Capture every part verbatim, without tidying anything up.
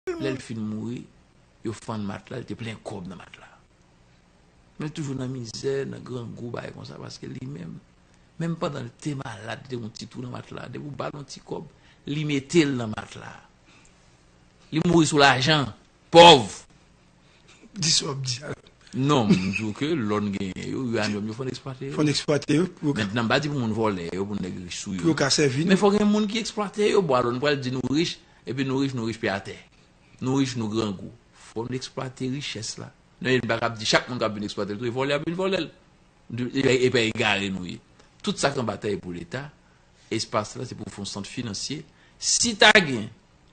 Lè l fin mouri, yo fann matla, li te plen kòb nan matla. Men toujou nan mizè, nan grangou, bagay konsa, paske li menm, menm pandan l te malad, li te gen yon ti twou nan matla, depi w ba l yon ti kòb, li mete l nan matla. Li mouri sou lajan, pòv. Di sa w ap di a. Non, m di w ke lòn genyen yo, irannyòm yo fò n eksplwate yo. Fò n eksplwate yo. Mentnan, m pa di pou moun vòlè yo, pou nèg rich sou yo. Pou yo ka sèvi nou. Men fò gen moun ki eksplwate yo. Bon, alò, nou pral di nou rich, epi nou rich, nou rich pye atè. Nou rich, nou grangou. Fò n eksplwate richès la. Non, nou pa kab di chak moun k ap vin eksplwate l tou, e vòlè ap vin vòlè l. Epa egare nou ye. Tout sa k anba tè e pou Leta, espas la se pou fè yon sant finansye. Si ta gen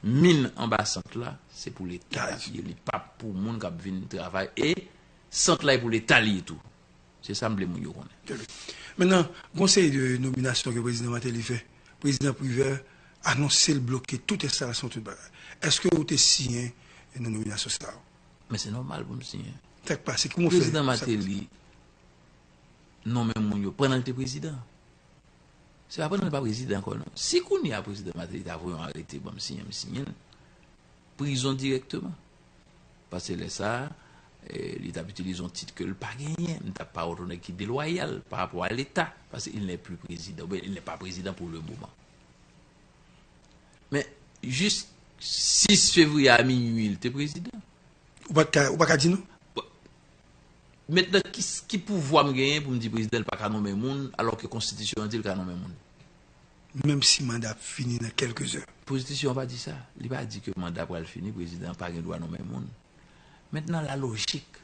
min anba sant la, se pou Leta li ye, li p ap pou moun k ap vin travay. E sant la e pou Leta li ye tou. Se sa m vle moun yo konnen. Mentnan, gon seri de nominasyon ke prezidan Martelly fè. Prezidan Privert anonse l bloke tout enstalasyon, tout bagay. Èske ou te siyen nan nominasyon sa yo? Men se nòmal pou m siyen. Sa k pase? Ki w fè? Prezidan Martelly nonmen moun yo pandan l te prezidan. Se pa pandan l pa prezidan ankò, non. Si kounye a prezidan Martelly ta voye yon arete ban m siyen, m siyen l. Prizon dirèkteman. Paske lè sa a, eh, li t ap itilize yon tit ke l pa genyen. M t ap parèt yon nèg ki delwayal pa rapò a Leta. Paske il n'est plus président, oubyen il n'est pas président pour le moment. Men, jis sis fevriye a minui, li te prezidan. Ou pa t ka, ou pa ka di non? Mentnan, ki, ki pouvwa m genyen pou m di prezidan l pa ka nonmen moun, alò ke konstitisyon an di l ka nonmen moun? Menm si manda ap fini nan kèlke zè. Konstitisyon an pa di sa. Li pa di ke manda pral fini, prezidan an pa gen dwa nonmen moun. Mentnan, la lojik,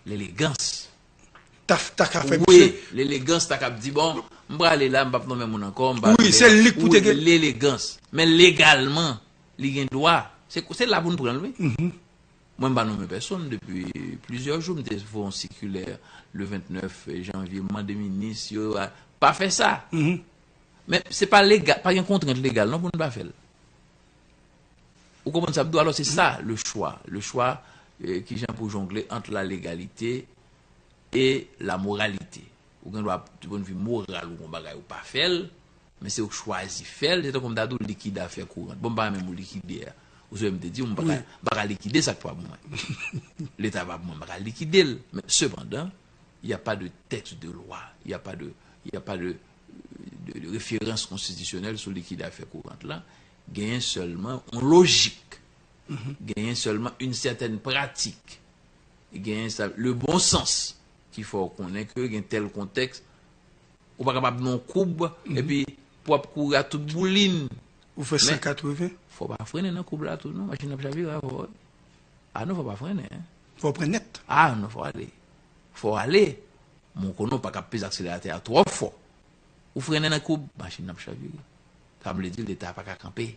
lelegans. Ta, ta ka fè wi, misye. Lelegans ta kab di, bon, m prale la, m p ap nonmen moun ankò, m pa wi, vle se li k pou te gen lelegans. Men legalman, li gen dwa. Se, se la pou n pran l, wi. Mwen, m pa nonmen pèsonn depi plizyè jou. M te voye yon sikilè le vennèf janvye, m mande minis yo, a, pa fè sa. Men se pa legal, pa gen kontrent legal, non, pou n pa fè l. Ou konprann sa m di w? Alò, se sa, le chwa. Le chwa, eh, kijan pou jongle ant la legalite e la moralite. Ou gen dwa, du pwen de vi moral, ou gon bagay ou pa fè l, men se ou k chwazi fè l, se tankou m ta di w likide afè kourant. Bon, m pa renmen mo likide a. Ou sonje m te di w, m pa ka, wi, m pa ka likide sa k pa pou mwen. Leta pa pou mwen, m pa ka likide l. Men, sepandan, il y a pas de texte de loi, il y a pas de, il y a pas de, de, de référence constitutionnelle sou likide afè kourant la. Genyen sèlman yon lojik. Genyen sèlman une certaine pratique. Genyen sa, le bon sens ki fè w konnen ke gen tèl kontèks, ou pa kapab nan yon koub, epi pou w ap kouri a tout boulin. Ou fè men san katreven? Fò w pa frennen nan koub la tou, non, machin nan ap chavire avè w, wi. A non, fò w pa frennen, en. Fò w pran nèt. A non, fò w ale. Fò w ale. Men w konnen w pa ka peze akseleratè a twò fò. Ou frennen nan koub, machin nan ap chavire. Sa vle di Leta pa ka kanpe.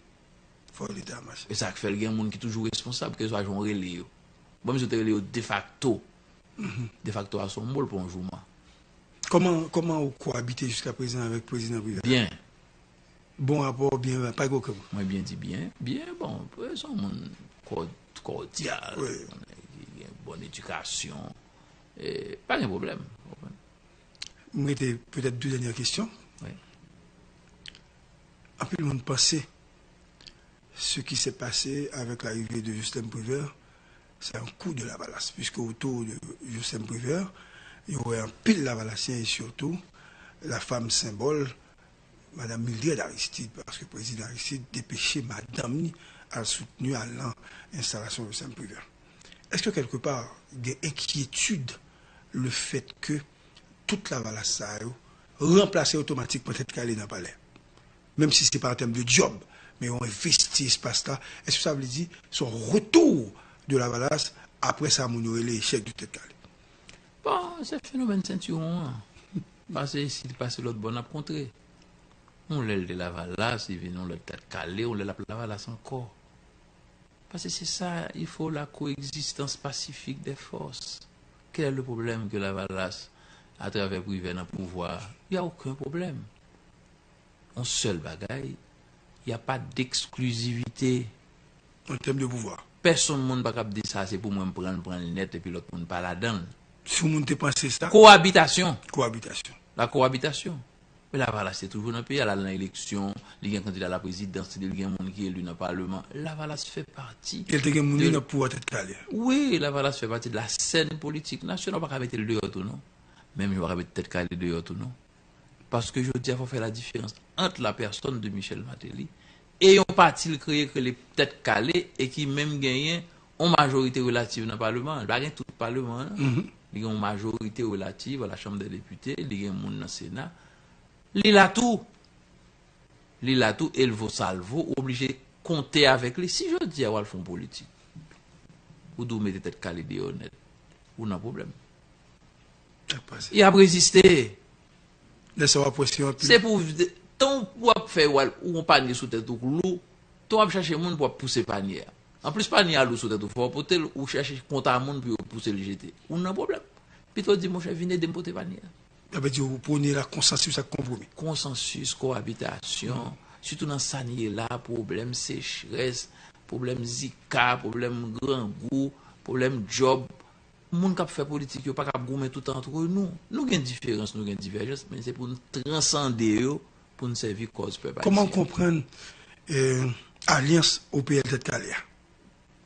Fò Leta mache. E sa k fè l gen moun ki toujou responsab, kèlkeswa jan w rele yo. Bon, misye te rele yo defakto. Defakto a se yon mo, l pa yon jouman. Kòman, kòman ou koabite jiska prezan avèk prezidan Privert? Byen. Bon rapò, byen, pa gen okenn. Mwen byen di byen. Byen, bon, se yon moun kò-, kòdyal, wi, ki gen bòn edikasyon. E, pa gen pwoblèm. M rete petèt de dènyè kesyon. Wi. Anpil moun panse ce qui s'est passé avec l'arrivée de Justin Privert, c'est un coup de Lavalas, puisque autour de Justin Privert, il y aurait un pile Lavalasien et surtout la femme symbole, Madame Mildred Aristide, paske prezidan Aristide depeche madanm ni al soutni, al nan enstalasyon Justin Privert. Èske kèlke pa gen enkyetid le fèt ke tout Lavalas sa yo ranplase otomatikman Tèt Kale nan palè? Menm si se pa an tèm de djòb, men yo envesti espas la. Èske sa vle di se yon retou de Lavalas apre sa moun yo rele echèk de Tèt Kale? Bon, se fenomèn sentiwon an. Pase isit, pase lòt bò, n ap kontre. Yon lè l te Lavalas, li vin yon lè Tèt Kale, yon lè l ap Lavalas ankò. Paske se sa, il faut la coexistence pacifique des forces. Quel est le problème que Lavalas, à travers Privert nan pouvwa a? Il y a aucun problème. Yon sèl bagay, y a pa d'exclusivité. An tèm de pouvwa. Pèsonn moun pa kab di sa se pou mwen, m pran l, pran l nèt, epi lòt moun pa ladan l. Si yon moun te panse sa. Kowabitasyon. Kowabitasyon. La kowabitasyon. Men Lavalas te toujou nan peyi a, l al nan eleksyon, li gen kandida laprezidans, li gen moun ki eli nan paleman. Lavalas fè pati. E l te gen moun li nan pouvwa Tèt Kale a. Wi, Lavalas fè pati de la sèn politik nasyonal. Ou pa ka mete l deyò tou non. Menm jan ou pa ka mete Tèt Kale deyò tou non. Paske jodi a, fò fè la diferans ant la pèsòn de Michel Martelly e yon pati l kreye k rele Tèt Kale e ki menm genyen yon majorite relativ nan paleman an. Li pa gen tout paleman an. Li gen yon majorite relativ a la Chambre des Députés, li gen moun nan Sena. Li la tou. Li la tou, e l vo sa l vo, ou oblije konte avèk li. Si jodi a w al fè yon politik, ou di w mete Tèt Kale deyò nèt, ou nan pwoblèm. Sa k pase? Y ap reziste. Lè sa w ap wè se yon anpil. Se pou, tan w ap fè w al, ou yon panye sou tèt ou k lou, tan w ap chache moun pou w ap pouse panye a. Anplis panye a lou sou tèt ou, fò w pote l, ou chache konta moun pou yo pouse l jete. Ou nan pwoblèm. Pito w di, monchè, vin ede m pote panye a. Sa vle di ou pwone la konsansis ak konpwomi. Konsansis, kowabitasyon, sitou nan sa n ye la, pwoblèm sechrès, pwoblèm zika, pwoblèm grangou, pwoblèm djòb. Moun k ap fè politik yo pa ka ap goumen tout antre nou. Nou gen diferans, nou gen divèjans, men se pou n transande yo, pou n sèvi kòz pèp ayisyen. Kòman w konprann, eh, alyans O P L Tèt Kale a?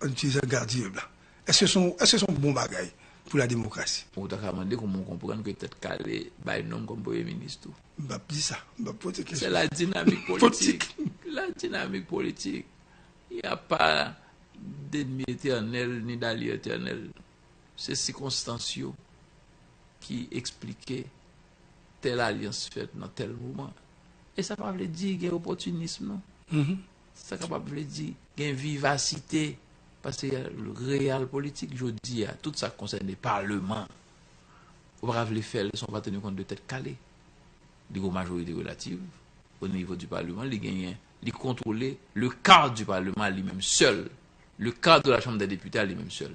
An itilize langaj dirèk la. Èske se yon, èske se yon bon bagay pou la demokrasi? Ou ta ka mande kòman w konprann ke Tèt Kale bay nonm kòm premye minis tou? M p ap di sa. M p ap poze kesyon. C'est la dynamique politique. La dynamique politique. Il n'y a pas d'ennemi éternel ni d'allié éternel. Se sikonstans yo ki eksplike tèl alyans fèt nan tèl moman. E sa pa vle di gen opòtinism, non. Sa kapab vle di gen vivasite, paske real politik jodi a, tout sa k konsène paleman, ou pa ka vle fè l san w pa teni kont de Tèt Kale. Li gen yon majorite relativ o nivo di paleman, li genyen, li kontwole le ka di paleman a li menm sèl, le ka de la Chanm dè Depite a li menm sèl.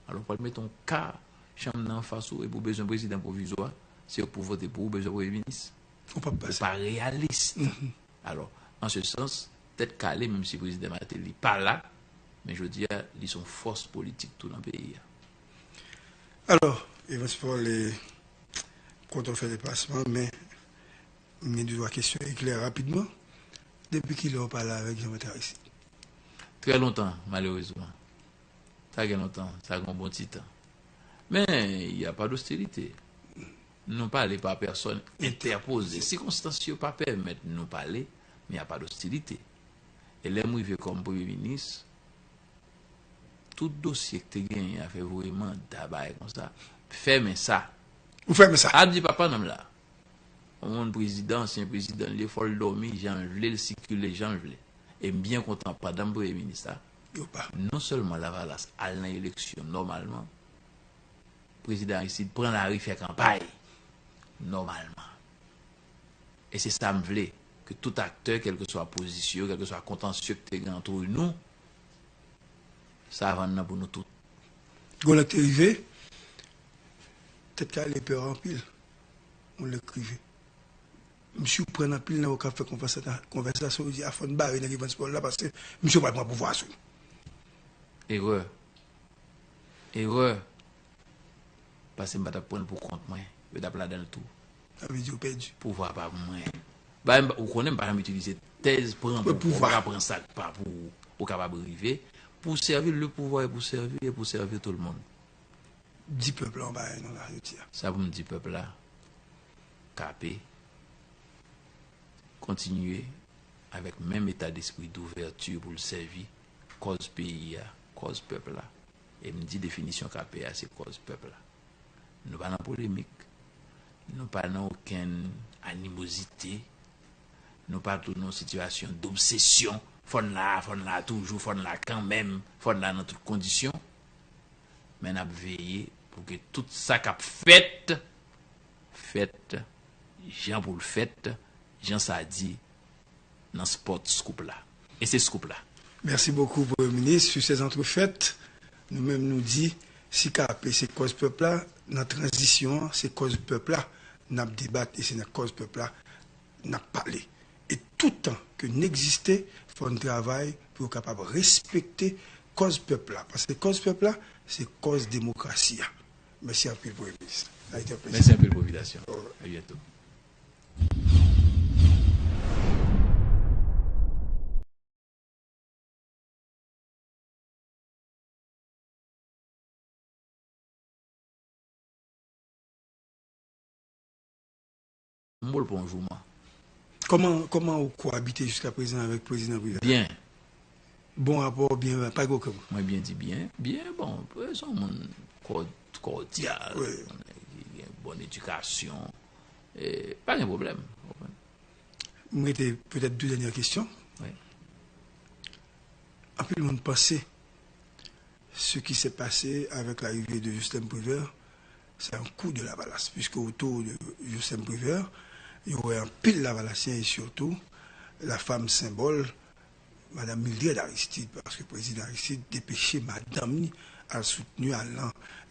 Alò, w pral mete yon ka chanm nan anfas ou, epi w bezwen prezidan pwovizwa, se yo k pou vote pou ou, ou bezwen premye minis. Ou p ap pase. Ou pa reyalis. Alò, an se sans, Tèt Kale, menm si prezidan Martelly pa la, men jodi a, li se yon fòs politik tou nan peyi a. Alò, Evans Paul, eh, kontan w fè deplasman, men m gen de twa kesyon eklè rapidman. Depi kilè w pale avèk Jean Bertrand Aristide? Trè lontan, malerezman. Sa gen lontan, sa gen yon bon ti tan. Men, y a pas d'hostilité. Nou pale pa pèsòn entèpoze. Sikonstans yo pa pèmèt nou pale, men y a pas d'hostilité. E lè m rive kòm premye minis, tout dosye k te genyen, afè voye manda, bagay konsa, fèmen sa. Ou fèmen sa? Ap di papa nonm la. Yon moun prezidan, ansyen prezidan, li fò l dòmi jan l vle, l sikile jan l vle. E m byen kontan, pandan m premye minis la, non sèlman Lavalas al nan eleksyon nòmalman, prezidan Aristide pran lari fè kanpay nòmalman. E se sa m vle, ke tout aktè, kèlkeswa pozisyon, kèlkeswa kontansye k te gen antre nou, savann nan pou nou tout. Gon lè k te rive, Tèt Kale pè anpil. Gon lè k rive. M siprann anpil nan yo k ap fè konvèsa-, konvèsasyon, yo di, a, fò n bare nèg Evans Paul la, paske misye pral pran pouvwa a sou nou. Erè. Erè. Paske m pa t ap pran l pou kont mwen. Yo t ap ladan l tou. Sa vle di yo pèdi. Pouvwa pa pou mwen. Ba, m pa, ou konnen m pa janm itilize tèz pran pouvwa. Ou ka pran sa k pa pou ou. Ou kapab rive. Pour servir, le pouvoir est pour servir et pour servir tout le monde. Di pèp la yon bagay non la, jodi a. Sa pou m di pèp la, K P kontinye avèk menm eta despri douvèti pou l sèvi kòz peyi a, kòz pèp la. E m di definisyon K P a, se kòz pèp la. Nou pa nan polemik, nou pa nan okenn animozite, nou pa tou nan yon sitiyasyon dobsesyon, fò n la, fò n la toujou, fò n la kanmenm, fò n la nan tout kondisyon. Men n ap veye pou ke tout sa k ap fèt, fèt jan pou l fèt, jan sa di nan spot scoop la. E se scoop la. Merci beaucoup, Premye Minis. Sur ces entrefaites, nou menm nou di, si K P se kòz pèp la, nan tranzisyon an, se kòz pèp la n ap debat e se nan kòz pèp la n ap pale. E toutan ke n egziste, fò n travay pou yo kapab respekte kòz pèp la. Paske kòz pèp la, se kòz demokrasi a. Mèsi anpil, Premye Minis. Sa a été un plaisir. Mèsi anpil, Popilasyon. A byento. M bo l pa yon jouman. Kòman kòman ou koabite jiska prezan avèk prezidan Privè? Byen. Bon rapò, byen, pa gen okenn. Mwen byen di byen. Byen, bon, se yon moun kò- kòdyal, Wi. Ki gen bon edikasyon. E, pa gen pwoblèm. Ou konprann? M rete petèt de dènyè kesyon. Wi. Anpil moun panse ce qui s'est passé avec l'arrivée de Jocelerme Privert, c'est un coup de Lavalas, puisque autour de Jocelerme Privert, il y aurait un pile Lavalasien et surtout la femme symbole, Madame Mildred Aristide, parce que le président Aristide dépêché Madame ni à soutenir à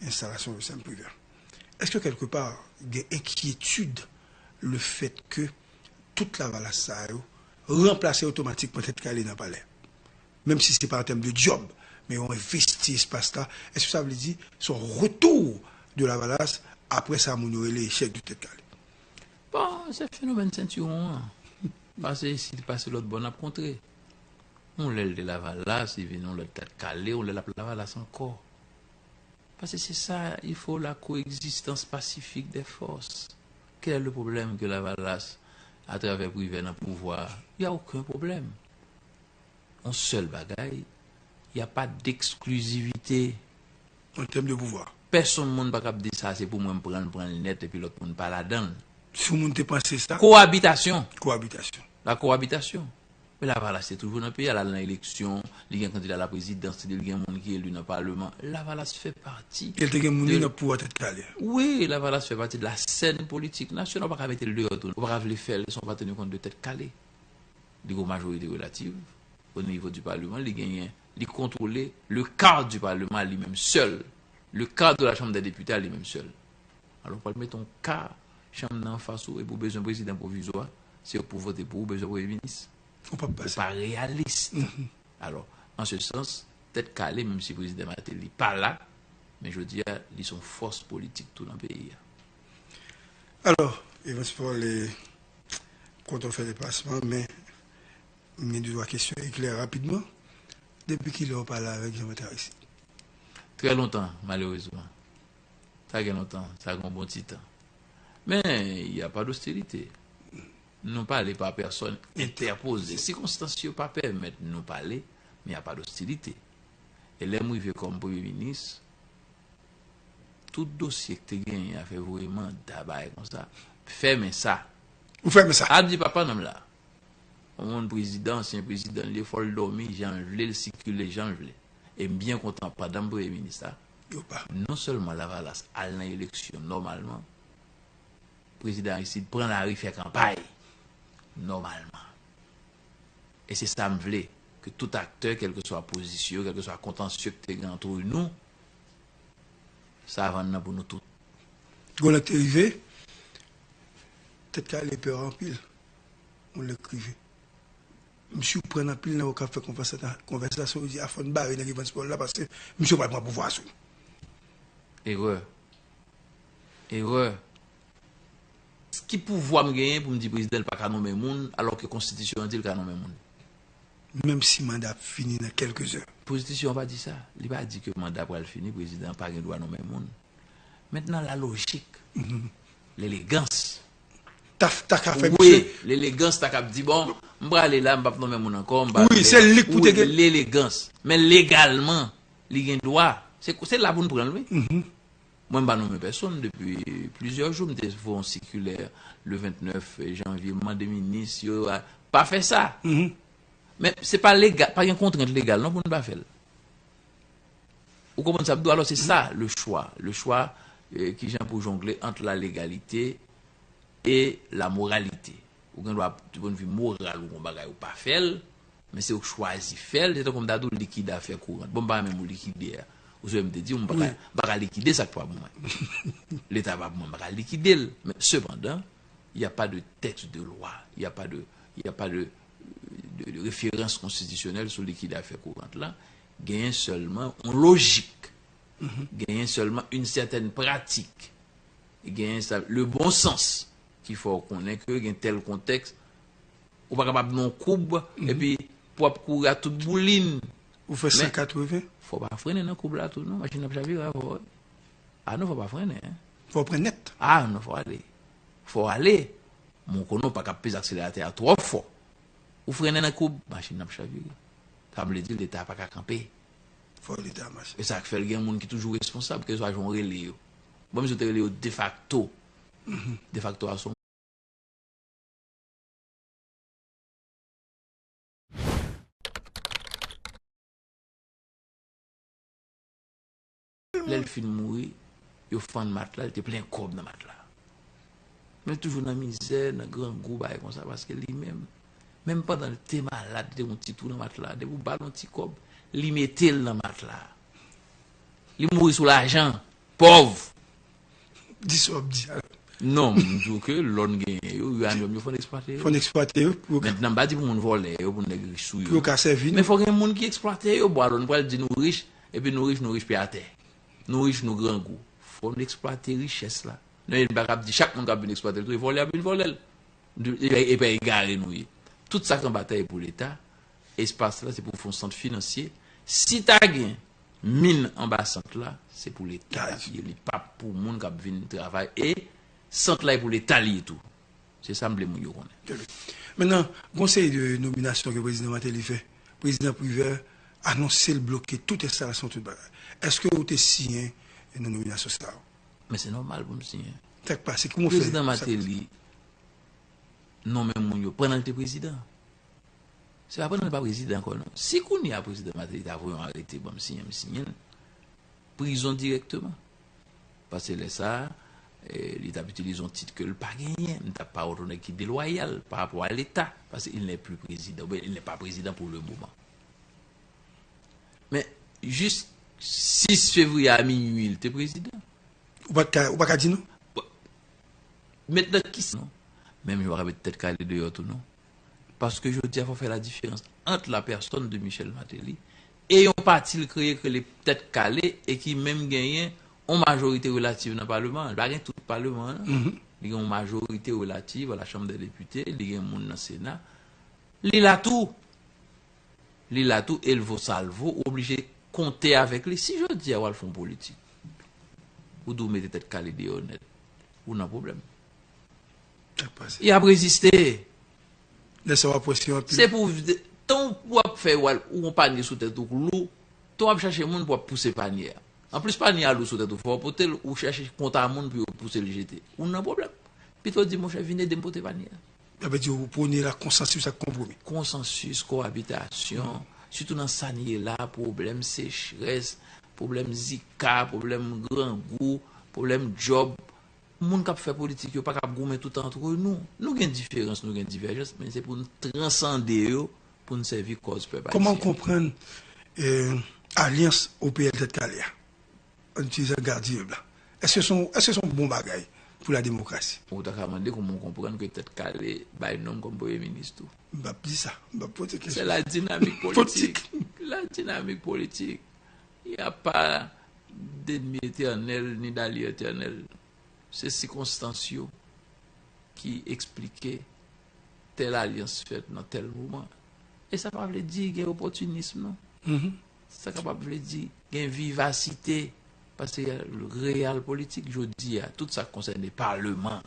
l'installation de Jocelerme Privert. Est-ce que quelque part, il y a inquiétude le fait que tout Lavalas sa yo ranplase otomatikman Tèt Kale nan palè? Menm si se pa an tèm de djòb, men yo envesti espas la. Èske sa vle di se yon retou de Lavalas apre sa moun yo rele echèk de Tèt Kale? Bon, se fenomèn sentiwon an. Pase isi, pase lòt bò, n ap kontre. Yon lè l te Lavalas, li vin yon lè Tèt Kale, yon lè l ap Lavalas ankò. Paske se sa, il faut la coexistence pacifique des forces. Quel est le problème que Lavalas, à travers Privè nan pouvwa? Il y a aucun problème. Yon sèl bagay, il y a pas d'exclusivité. An tèm de pouvwa. Pèsonn moun pa kab di sa se pou mwen m pran l, pran l nèt epi lòt moun pa ladan l. Si yon moun te panse sa, Kowabitasyon. Kowabitasyon. La cohabitation. Men Lavalas te toujou nan peyi a, l al nan eleksyon, li gen kandida la prezidans, li gen moun ki eli nan palman. Lavalas fè pati. E l te gen moun li nan pouvwa Tèt Kale. Wi, Lavalas fè pati de la scène politique nationale. Ou pa ka mete l deyò tou. Ou pa ka vle fè l, se yon pa teni kont de Tèt Kale. Li gen yon majorite relative au niveau du parlement, li genyen, li kontwole le quart du parlement a li menm sèl, le quart de la Chambre des députés a li menm sèl. Alò, ou pral mete yon ka chanm nan anfas ou, epi ou bezwen prezidan pwovizwa, se yo k pou vote pou ou, ou bezwen premye minis. Ou p ap Ou pase. Pa reyalis. Alò, an se sans, Tèt Kale, menm si prezidan Martelly pa la, men jodi a, li se yon fòs politik tou nan peyi a. Alò, Evans Paul, e, kontan w fè deplasman, men m gen de twa kesyon eklè rapidman. Depi kilè w pale avèk Jean Bertrand Aristide? Trè lontan, malerezman. Sa gen lontan, sa gen yon bon ti tan. Men, y a pas d'hostilité. Nou pale pa pèsòn entèpoze. Sikonstans yo pa pèmèt nou pale, men y a pas d'hostilité. E lè m rive kòm premye minis, tout dosye k te genyen, afè voye manda, bagay konsa, fèmen sa. Ou fèmen sa. Ap di papa nan m la. Yon moun prezidan, ansyen prezidan, li fò l dòmi jan l vle, l sikile jan l vle. E m byen kontan pandan m premye minis la, Yo pa. Non sèlman Lavalas al nan eleksyon nòmalman, prezidan Aristide pran lari fè kanpay nòmalman. E se sa m vle, ke tout aktè, kèlkeswa pozisyon, kèlkeswa kontansye k te gen antre nou, sa vann nan pou nou tout. Gon lè k te rive, Tèt Kale pè anpil. Gon lè k rive. M siprann anpil nan yo k ap fè konvèsata- konvèsasyon, yo di a fò n bare nèg Evans Paul la paske misye pral pran pouvwa sou nou. Erè. Erè. Ki pouvwa m genyen pou m di prezidan l pa ka nonmen moun, alò ke konstitisyon an di l ka nonmen moun? Menm si manda ap fini nan kèlke zè. Konstitisyon an pa di sa. Li pa di ke manda pral fini, prezidan pa gen dwa nonmen moun. Mentnan, la lojik, lelegans. Ta, ta ka fè Wi, misye. Lelegans ta kab di, bon, m prale la, m p ap nonmen moun ankò, m pa Wi, se li k pou te Wi, gen- Lelegans. Men legalman, li gen dwa. Se, se la pou n pran l, wi. Mwen, m pa nonmen pèsonn depi plizyè jou. M te voye yon sikilè le vennèf janvye, m mande minis yo, a, pa fè sa. Men se pa legal, pa gen kontrent legal non pou n pa fè l. Ou konprann sa m di w? Alò, se sa le chwa. Le chwa, euh, kijan pou jongle ant la legalite e la moralite. Ou gen dwa, du pwen de vi moral, ou gon bagay ou pa fè l, men se ou k chwazi fè l. Se tankou m ta di w likide afè kourant. Bon, m pa renmen mo likide a. Ou sonje m te di w, m pa ka, m pa ka likide sa k pa pou mwen. Leta pa pou mwen, m pa ka likide l. Men, sepandan, y a pas de texte de loi, y a pas de, y a pas de, de, de référence constitutionnelle sou likide afè kourant la. Genyen sèlman yon lojik. Genyen sèlman une certaine pratique. Genyen sa, le bon sens ki fè w konnen ke gen tèl kontèks, ou pa kapab nan yon koub, epi pou w ap kouri a tout boulin. Ou fè Men- san katreven. Fò w pa frennen nan koub la tou, non. Machin ap chavire avè w, wi. A non, fò w pa frennen, hein. Fò w pran nèt. A non, fò w ale. Fò w ale. Men w konnen w pa ka peze akseleratè a twò fò. Ou frennen nan koub, machin nan ap chavire. Sa vle di Leta pa ka kanpe. Fò Leta mache. E sa k fè l gen moun ki toujou responsab, kèlkeswa jan w rele yo. Bon, misye te rele yo defakto. Defakto a se yon Lè l fin mouri, yo fann matla, li te plen kòb nan matla. Men toujou nan mizè, nan grangou, bagay konsa, paske li menm, menm pandan l te malad, li te gen yon ti twou nan matla, depi w ba l yon ti kòb, li mete l nan matla. Li mouri sou lajan, pòv. Di sa w ap di a. Non, m di w ke lòn genyen yo, uranium yo, fò n eksplwate yo. Fò n eksplwate yo pou yo ka Mentnan, m pa di pou moun vòlè yo, pou nèg rich sou yo. Pou yo ka sèvi nou. Men fò gen moun ki eksplwate yo, bwa lòn pral di nou rich, epi nou rich, nou rich pye atè. Nou rich, nou grangou. Fò n eksplwate richès la. Non, e n pa kab di chak moun k ap vin eksplwate l tou, e vòlè ap vin vòlè l. E, e pa egare nou ye. Tout sa k anba tè e pou Leta, espas la se pou fè yon sant finansye. Si ta gen min anba sant la, se pou Leta l ap ye. Li p ap pou moun k ap vin travay. E sant la e pou Leta l ye tou. Se sa m vle moun yo konnen. Mentnan, gon seri de nominasyon ke prezidan Martelly fè. Prezidan Privert anonse l bloke tout enstalasyon, tout bagay. Èske ou te siyen nan nominasyon sa yo? Men se nòmal pou m siyen. Sa k pase? Kouman w fè? Prezidan Martelly nonmen moun yo pandan l te prezidan. Se pa pandan l pa prezidan ankò, non. Si kounye a prezidan Martelly ta voye yon arete ban m siyen, m siyen l. Prizon dirèkteman. Paske lè sa a, eh, li t ap itilize yon tit ke l pa genyen. M t ap paròt yon nèg ki delwayal pa rapò a Leta. Paske il n'est plus président, oubyen il n'est pas président pour le moment. Men, jis sis fevriye a minui, li te prezidan. Ou pa t ka, ou pa ka di non? Bon, mentnan, kisa non? Menm jan w pa ka met Tèt Kale deyò tou non. Paske jodi a, fò fè ladiferans ant la pèsòn de Michel Martelly e yon pati l kreye, k rele Tèt Kale, e ki menm genyen yon majorite relativ nan paleman an. Li pa gen tout paleman an, non. Li gen yon majorite relativ a la Chambre des députés, li gen moun nan Sena. Li la tou. Li la tou, e l vo sa l vo, ou oblije konte avèk li. Si jodi a w al fè yon politik, ou di w mete Tèt Kale deyò nèt, ou nan pwoblèm. Sa k pase? Y ap reziste. Lè sa w ap wè si w ap Se pou, tan w ap fè w al, ou yon panye sou tèt ou k lou, tan w ap chache moun pou w ap pouse panye a. Anplis panye a lou sou tèt ou, fò w pote l, ou chache konta moun pou yo pouse l jete. Ou nan pwoblèm. Pito w di, monchè, vin ede m pote panye a. Sa vle di ou pwone la konsansis ak konpwomi. Konsansis, kowabitasyon, sitou nan sa n ye la, pwoblèm sechrès, pwoblèm zika, pwoblèm grangou, pwoblèm djòb. Moun k ap fè politik yo pa ka ap goumen toutan antre nou. Nou gen diferans, nou gen divèjans, men se pou n transande yo, pou n sèvi kòz pèp ayisyen. Kòman w konprann, eh, alyans O P L Tèt Kale a? An itilizan gad iyob la. Èske se yon, èske se yon bon bagay pou la demokrasi? Ou ta ka mande kòman w konprann ke Tèt Kale bay nonm kòm premye minis tou. M p ap di sa. M p ap poze kesyon. C'est la dynamique politique. Politik. La dynamique politique. Il n'y a pas d'ennemi éternel, ni d'allié éternel. Se sikonstans yo ki eksplike tèl alyans fèt nan tèl moman. E sa pa vle di gen opòtinism, non. Sa kapab vle di gen vivasite, paske real politik jodi a, tout sa k konsène paleman,